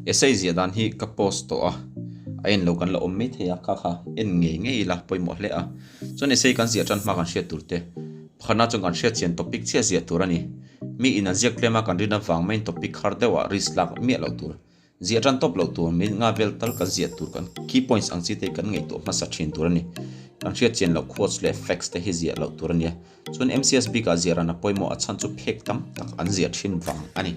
Essay ziah dan hi ka post tawh a, a en lo kan la awm mai thei a, kha kha en ngei ngei ila pawimawh hle a. Chuan essay kan ziah tan hma kan hriat tur te, pakhatna chuan kan hriat chian topic chiah ziah tur a ni. Mi in an ziak tlem a kan rin avang maiin topic har deuh ah risk lak miah loh tur. Ziah tan tawp loh tur, min nga vel tal kan ziah tur kan key points ang chi te kan ngaihtuah hmasa thin tur a ni. Kan hriat chian loh quotes leh facts te hi ziah loh tur a nia. Chuan MCS bikah ziah ran a pawimawh a chhan chu phek tam tak an ziah thin vang a ni.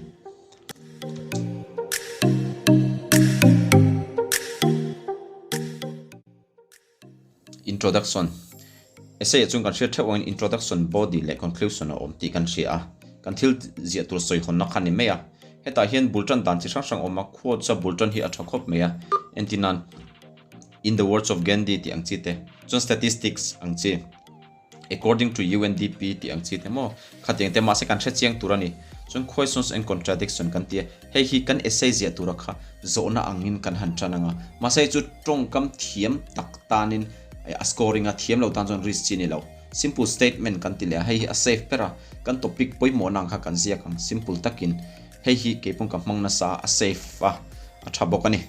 Introduction, Essay ah chuan kan hriat theuh angin introduction, body leh conclusion a awm tih kan hria a, kan thil ziah tur sawi hawnna kha a ni mai a. Hetah hian bul tan dan chi hrang hrang a awm a, quotes a bul tan hi a tha khawp mai a, entirnan In the words of Gandhi tih ang chi te, chuan statistics ang chi. According to UNDP tih ang chi te maw? Khatiang te mahse kan hre chiang tur a ni. Chuan questions and contradiction kan ti a, hei hi kan essay ziah tura kha zawhna angin kan han tan ang a. Mahse hei chu tawngkam thiam tak tanin a scoring a, thiam lo tan chuan risk chi a ni lo. Simple statement kan ti leh a, hei hi a safe ber a, kan topic pawimawhna ang kha kan ziak ang simple takin. Hei hi keipawng ka hmang nasa a, a safe a, a tha bawk a ni.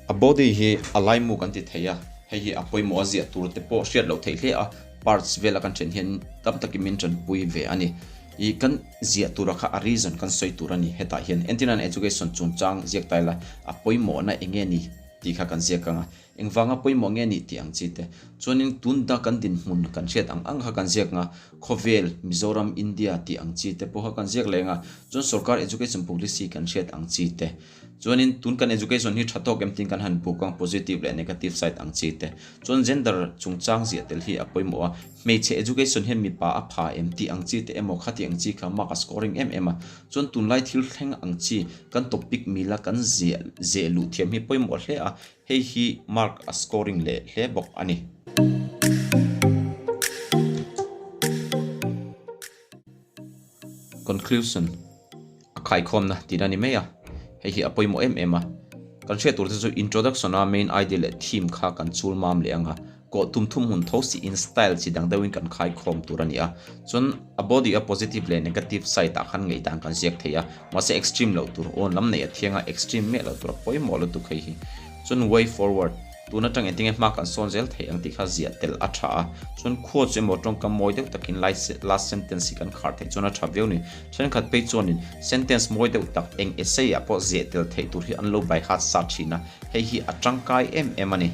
A body hi a laimu kan ti thei a, hei hi a pawimawh a ziah tur te pawh hriat loh theih hle a, parts vela kan then hian tam takin min tanpui ve a ni. Ih kan ziah tura kha a reason kan sawi tur a ni hetah hian entirnan education chungchang ziak ta ila a pawimawhna eng nge ni tih kha kan ziak ang a, engvanga pawimawh nge ni tih ang chi te. Chuanin tun da kan dinhmun kan hriat ang ang kha kan ziak ang a, khawvel, Mizoram, India tih ang chi te pawh kha kan ziak leh ang a, chuan sorkar education policy kan hriat ang chi te. Chuanin tun kan education hi tha tawk em tiin kan han buk ang, positive leh negative side ang chi te. Chuan gender chungchang ziah tel hi a pawimawh a, hmeichhe education hian mipa a pha em tih ang chi te emaw khati ang chi kha mark a scoring em em a. Chuan tunlai thil thleng ang chi kan topic mila kan ziah zeh luh thiam hi pawimawh hle a, hei hi mark a scoring leh hle bawk a ni. Conclusion. A khaikhawmna tihna a ni mai a, hei hi a pawimawh em em a. Kan hriat tur te chu introduction a main idea leh theme kha kan chul mam leh ang a, kawh tum thum hun tho si in style chi dang deuhin kan khaikhawm tur a ni a. Chuan a body a positive leh negative side ah khan ngaihdan kan ziak thei a, mahse extreme loh tur awn lam neih a thiang a, extreme miah loh tur a pawimawh lutuk hei hi. Chuan way forward. Tun atang engtinge hma kan sawn zel theih ang tih kha ziah tel a tha a, chuan khua chu emaw tawngkam mawi deuh takin last sentence hi kan khar theih chuan a tha viau ni. Thenkhat phei chuanin sentence mawi deuh tak eng essay ah pawh ziah tel theih tur hi an lo by heart sa thin a, hei hi a tangkai em em a ni.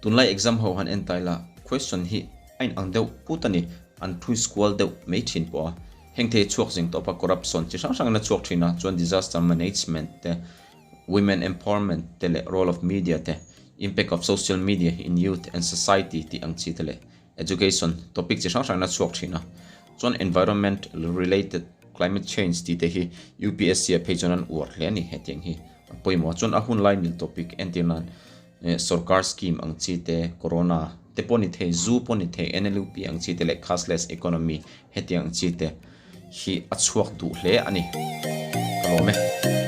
Tunlai exam ho han en tai la, question hi a in ang deuh put a ni, an twist kual deuh mai thin pawh a. Heng thei chhuak zing tawp a corruption chi hrang hrangin a chhuak thin a, chuan disaster management te, women empowerment te leh role of media te, impact of social media in youth and society tih ang chi te leh education topic chi hrang hrangin a chhuak thin a. Chuan environment related climate change tih te hi UPSC ah phei chuan an uar hle a ni hetiang hi. A pawimawh chuan a hun lai mil topic entir nan sorkar scheme ang chi te, corona te pawh ni thei, zu pawh ni thei, NLUP ang chi te leh cashless economy hetiang ang chi te hi a chhuak duh hle a ni. Ka lawm e.